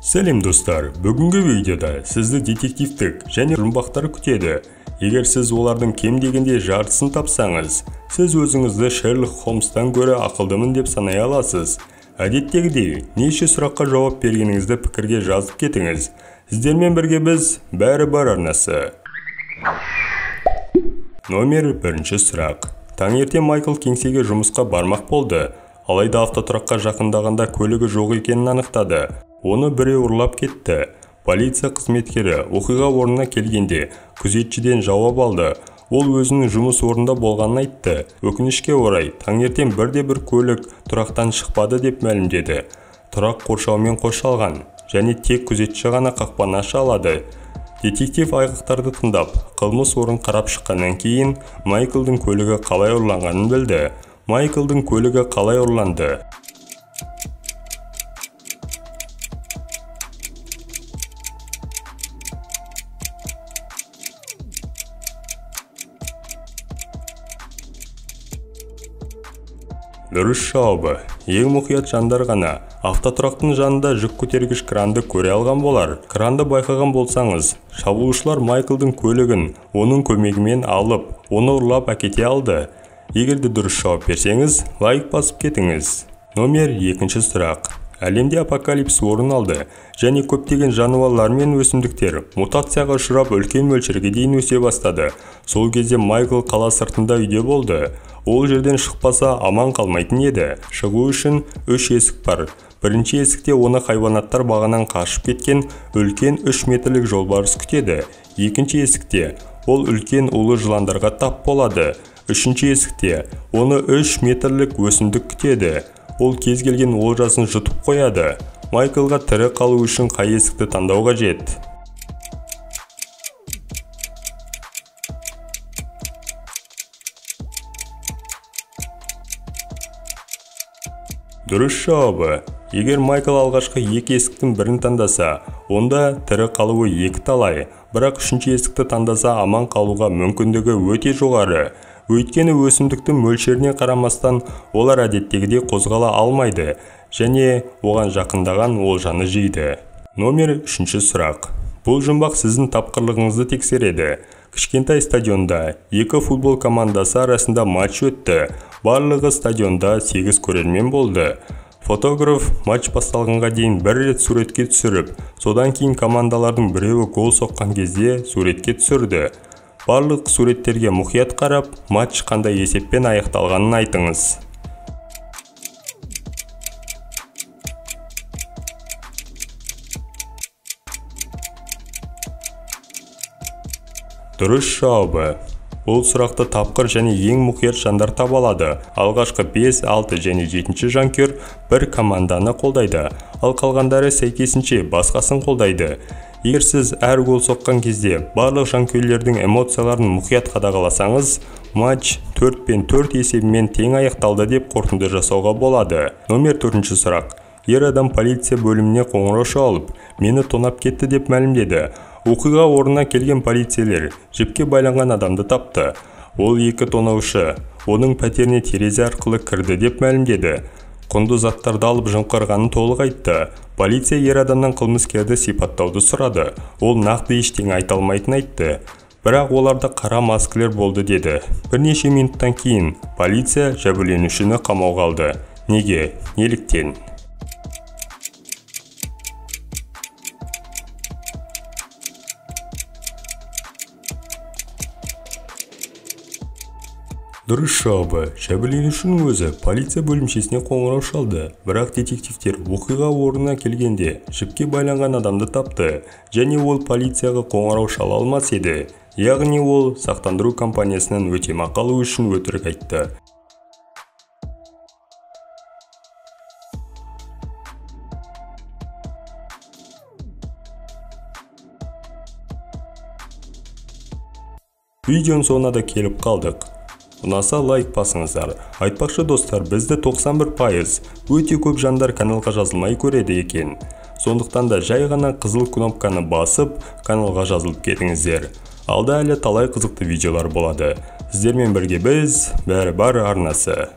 Сәлем достар, бүгінгі видеода сізді детективтік және жұмбақтар күтеді. Егер сіз олардың кем дегенде жартысын тапсаңыз, сіз өзіңізді Шерлок Холмстан гөрі ақылдымын деп санай аласыз. Әдеттегідей, неше сұраққа жауап бергеніңізді пікірге жазып кетіңіз. Сіздермен бірге біз Бәрі бар арнасы. Номер 1 сұрақ. Таңертең Майкл кеңсеге жұмысқа бармақ болды. Алайда автотұраққа жақындағанда көлігі жоқ екенін анықтады. Оны біреу ұрлап кетті. Полиция қызметкері оқиға орнына келгенде күзетшіден жауап алды. Ол өзінің жұмыс орнында болғанын айтты. Өкінішке орай, таңертең бірде-бір көлік тұрақтан шықпады деп мәлімдеді. Тұрақ қоршаумен қоршалған және тек күзетші ғана қақпаны аша алады. Детектив айғақтарды тыңдап, қылмыс орнын қарап шыққаннан кейін Майклдың көлігі қалай ұрланғанын білді. Майклдың көлігі қалай ұрланды? Дұрыс жауабы, ең мұқият жандар ғана автотұрақтың жанында жүк көтергіш кранды көре алған болар. Кранды байқаған болсаңыз, шабуылшылар Майклдың көлігін оның көмегімен алып, оны ұрлап әкете алды. Егер де дұрыс жауап берсеңіз, лайк басып кетіңіз. Номер 2 сұрақ. Әлемде апокалипс орын алды және көптеген жануарлар мен өсімдіктер мутацияға ұшырап үлкен мөлшерге дейін өсе бастады. Сол кезде Майкл қала сыртында үйде болды. Ол жерден шықпаса аман қалмайтын еді. Шығу үшін 3 есік бар. Бірінші есікте оны хайуанаттар бағынан қашып кеткен үлкен 3 метрлік жолбарыс күтеді. Екінші есікте ол үлкен улы жыландарға тап болады. Үшінші есікте оны 3 метрлік өсімдік күтеді. Ол кез келген олжасын жұтып қояды. Майклға тірі қалу үшін қай есікті таңдау қажет? Дұрыс жауабы, егер Майкл алғашқы 2 есіктің бірін таңдаса, онда тірі қалуы екі талай, бірақ үшінші есікті таңдаса аман қалуға мүмкіндігі өте жоғары. Өйткені өсімдіктің мөлшеріне қарамастан олар әдеттегідей қозғала алмайды және оған жақындаған олжаны жейді. Номер 3 сұрақ. Бұл жұмбақ сіздің тапқырлығыңызды тексереді. Кішкентай стадионда екі футбол командасы арасында матч өтті. Барлығы стадионда 8 көрермен болды. Фотограф матч басталғанға дейін бір рет суретке түсіріп, содан кейін командалардың біреуі гол соққан кезде суретке түсірді. Барлық суреттерге мұқият қарап, матч қандай есеппен аяқталғанын айтыңыз. Дұрыс жауабы. Бұл сұрақты тапқыр және ең мұқият жандар таба алады. Алғашқы 5, 6 және 7 жанкүйер бір команданы қолдайды, ал қалғандары сәйкесінше басқасын қолдайды. Егер сіз әр гол соққан кезде барлық жанкүйерлердің эмоцияларын мұқият қадағаласаңыз, матч 4-4 есебімен тең аяқталды деп қорытынды жасауға болады. Номер 4 сұрақ. Ер адам полиция бөліміне қоңырау шалып, мені тонап кетті деп мәлімдеді. Оқиға орнына келген полицейлер жіпке байланған адамды тапты. Ол екі тонаушы оның пәтеріне терезе арқылы кірді деп мәлімдеді. Құнды заттарды алып жымқырғанын толық айтты. Полиция ер адамнан қылмыскерді сипаттауды сұрады. Ол нақты ештеңе айта алмайтынын айтты. Бірақ оларда қара маскілер болды деді. Бірнеше минуттан кейін полиция жәбірленушіні қамауға алды. Неге? Неліктен? Дұрыс жауабы, жәбірленушінің өзі полиция бөлімшесіне қоңырау шалды, бірақ детективтер оқиға орнына келгенде жіпке байланған адамды тапты және ол полицияға қоңырау шала алмас еді. Яғни ол сақтандыру компаниясынан өтемақы алу үшін өтірік айтты. Видеоның соңына да келіп қалдық. Ұнаса лайк басыңыздар. Айтпақшы достар, бізді 91% өте көп жандар каналға жазылмай көреді екен. Сондықтан да жай ғана қызыл кнопканы басып, каналға жазылып кетіңіздер. Алда әлі талай қызықты видеолар болады. Сіздермен бірге біз, Бәрі бар арнасы.